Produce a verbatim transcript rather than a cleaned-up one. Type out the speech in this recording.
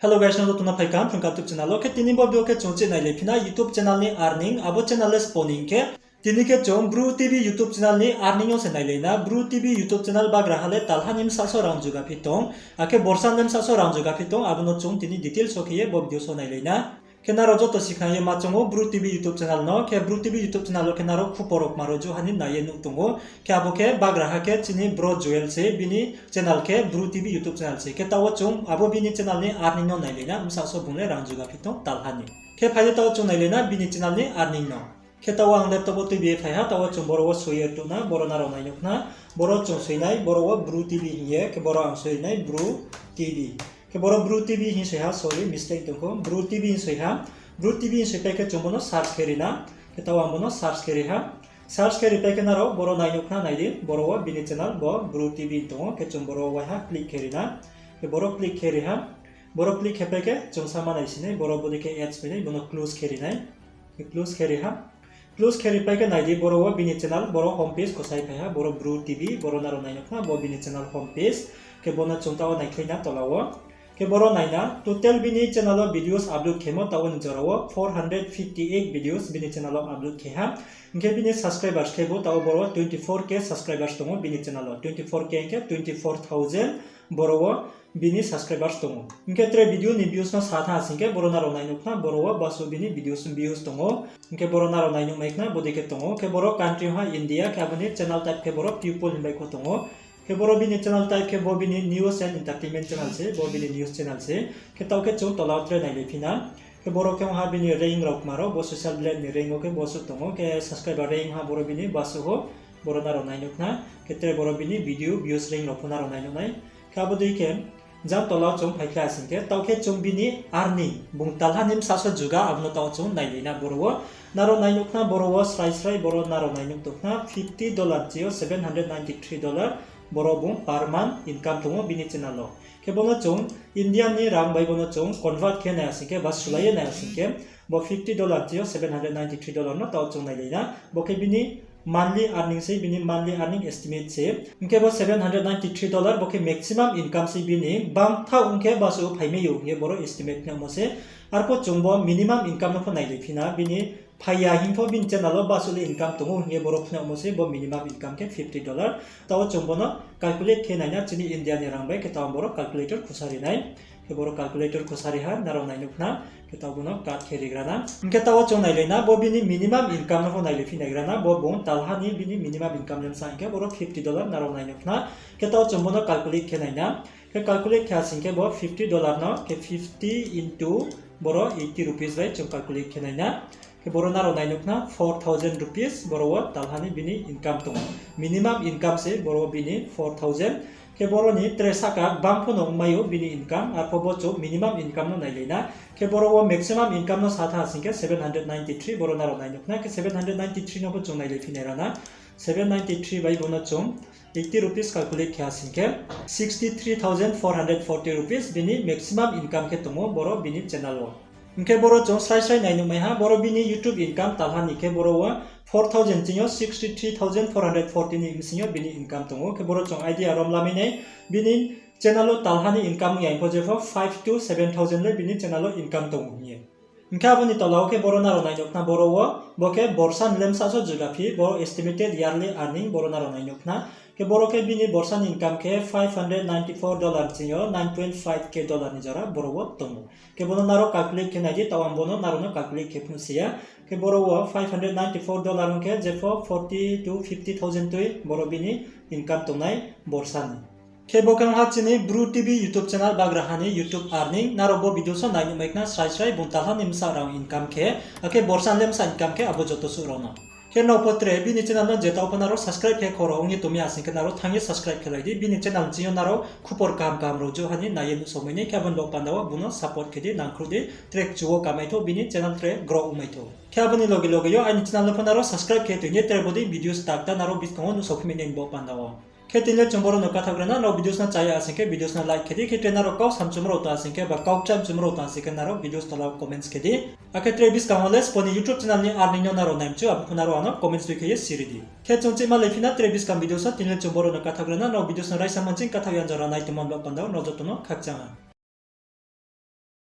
Hello guys, nrao joto no phai kaham Phrung Kha YouTube channel wo. Khe tini bo video khe chung chih nailai phi na YouTube channel ni earning, abo channel le sbo ni hing khe. Tini khe chung Bru T V YouTube channel ni earning yo se nailai na. Bru T V YouTube channel bagraha le talha ni bsa so rang juga phi tong, akhe borsa ni bsa so rang juga phi tong, abo no chung tini details wo khe ye bo video so nailai na. Khe nrao joto sikhna ye ma choung ou Bru T V YouTube channel no, khe Bru T V YouTube channel wo khe nrao khupor rao kma rao ju ha ni nai ye nuh tong ou. Khe abo khe bagraha khe chini bro Joel se, bini channel khe Bru T V YouTube channel se. Khe taoh wo chung abo bini channel ni earning no nailai na, bsa so bung le rang juga phi tong talha ni. Khe phai di taoh wo chung nailai na bini channel ni earning no. Khe taoh wo ang laptop wo tuibi ye phai ha, taoh wo chung boro wo soi ye tuh na, boro nrao nai nuh khna, boro chung soi nai, boro wo Bru T V hing ye, khe boro ang soi nai Bru T V. Khe boro Bru T V hing soi ha, sorry, mistake tong kho, Bru T V hing soi ha. Bru T V hing soi pai khe chung bo no search khe ri na. Khe taoh ang bo no search khe ri ha. Search khe ri pai khe nrao boro nai nuh khna, nai di, boro wo bini channel bo Bru T V tong ou, khe chung boro wo waiha click khe ri na. Khe boro click khe ri ha. Boro click khe pai khe chung sa ma nai si nai, boro bodei khe ads phai nai, bo no close khe ri nai. Khe close khe ri ha. Close khe ri pai khe nai di, boro wo bini channel, boro home page kosai phai ha, boro Bru T V, boro nrao nai nuh khna, bo bini channel home page. Khe bo no chung taoh wo naikhlai na tola wo. Khe boro nai na, total bini channel wo videos upload khemo taoh wo ni jora wo four hundred fifty eight videos bini channel wo upload khe ha. Hing khe bini subscribers khe bo taoh wo boro twenty four K subscribers tong ou bini channel wo, twenty four K hing khe twenty four thousand boro wo bini subscribers tong ou. Hing khe tre video ni views no sa tha sing khe boro nrao nai nuh khna, boro wo basuh bini videos views tong ou. Hing khe boro nrao nai nuh mai khna, bodei khe tong ou. Khe boro country ha India, khe abo ni channel type khe boro people hing bai kho tong ou. Khe boro bini channel type khe bo bini news and entertainment channel se, bo bini news channel se. Khe taoh khe chung tola wo tre nailai phi na. Khe boro khe ong ha bini rank rao kma rao, bo social blade ni rank wo khe bo suh tong ou, khe subscriber rank ha boro bini basuh ou, boro nrao nai nuh khna. Khe tre boro bini video views rank rao pho nrao nai nuh nai. Khe abo dei khe jang tola wo chung phaikhlai sing khe, taoh khe chung bini earning, bung talha ni bsa so juga, abo no taoh chung nailai na boro wo. Nrao nai nuh khna boro wo srai srai, boro nrao nai nuh tong khna fifty dollar chi yo seven hundred ninety three dollar, boro bung per month income tong ou bini channel wo. Khe bo no chung India ni rang bai bo no chung convert khe nai sing khe, ba sulai ye nai sing khe, bo fifty dollar chi yo seven hundred ninety three dollar no taoh chung nailai na. Bo khe bini monthly earning se, bini monthly earning estimate se. Hing khe bo seven hundred ninety three dollar bo khe maximum income se bini, bangthaoh ong khe basuh wo phaimai ou hing ye boro estimate khnamo se. Arpho chung bo minimum income no pho nailai phi na, bini phai ya hing pho bini channel wo basuh le income tong ou hing ye boro khnamo se, bo minimum income khe fifty dollar. Taoh wo chung bo no calculate khe nai na chini India ni rang bai, khe taoh boro calculator khusa ri nai. Khe boro calculator khusa ri ha, nrao nai nuh khna, khe taoh bo no cut khe rigra na. Hing khe taoh wo chung nailai na, bo bini minimum income no pho nailai phi naigra na, bo bung talha ni bini minimum income le bsa hing khe boro fifty dollar nrao nai nuh khna. Khe taoh chung bo no calculate khe nai na. Khe calculate khe sing khe bo fifty dollar no khe fifty into boro eighty rupees bai chung calculate khe nai na. Khe boro nrao nai nuh khna four thousand rupees boro wo talha ni bini income tong ou. Minimum income se boro wo bini four thousand. Khe boro ni tre sahka bang pho no ongmai ou bini income, arpho bo chung minimum income no nailai na. Khe boro wo maximum income no sa tha sing khe seven hundred ninety three, boro nrao nai nuh khna, khe seven hundred ninety three no pho chung nailai phi naigra na. Seven ninety three bai bo no chung eighty rupees calculate khe sing khe sixty three thousand four hundred forty rupees bini maximum income khe tong ou boro bini channel wo. Hing khe boro chung srai srai nai nuh mai ha, boro bini YouTube income talha ni khe boro wo four thousand ching yo sixty three thousand four hundred forty ni bsing yo bini income tong ou. Khe boro chung idea rom lamai nai, bini channel wo talha ni income ong ya hing pho jepho five to seven thousand le bini channel wo income tong ou hing ye. Hing khe abo ni tola wo khe boro nrao nai nuh khna boro wo, bo khe borsa ni le bsa so juga phi, boro estimated yearly earning boro nrao nai nuh khna. Khe boro khe bini borsa ni income khe five hundred ninety four dollar ching yo nine point five K dollar ni jora boro wo tong ou. Khe bo no nrao calculate khe nai di, taoh ang bo no nrao no calculate khe phnuh si ya. Khe boro wo five hundred ninety four dollar ong khe jepho forty to fifty thousand tui boro bini income tongnai borsa ni. Khe bo khe ong ha chini Bru T V YouTube channel bagraha ni YouTube earning. Nrao bo video so nai nuh mai khna srai srai, bung talha ni bsa rang income khe, akhe borsa ni le bsa income khe, abo joto suh rao no. Khe nrao pho tre bini channel no je taoh pho nrao subscribe khe khoro ong ye tong mi asing khe nrao thanng ye subscribe khe lai di. Bini channel ching yo nrao khupor kaham kaham rao ju ha ni nai ye nuhsao mai nai, khe abo ni baoh panda wo bung no support khe di, nangkhruh di, tre kchu wo kamai thou, bini channel tre grow ongmai thou. Khe abo ni loge loge yo aini channel no pho nrao subscribe khe tong ye tre bodei videos takta nrao buskang wo nuhsao phi mai nai ni baoh panda wo. Khe tini le chung boro no kathaohgra na, nrao videos no cha ya asing khe videos no like khe di, khe tre nrao kau samchum rao tong asing khe ba kau kcham chum rao tong asing khe nrao videos tola wo comments khe di. Akhe tre buskang wo le sbo ni YouTube channel ni earning no nrao nai mchu, abo pho nrao ano comments tui khe ye siri di. Khe chung chih ma lai phi na tre buskang videos wo, tini le chung boro no kathaohgra na, nrao videos no raisa manching kathaoh ya jora nai tongmo ni baoh panda wo nrao joto no khakchang ha.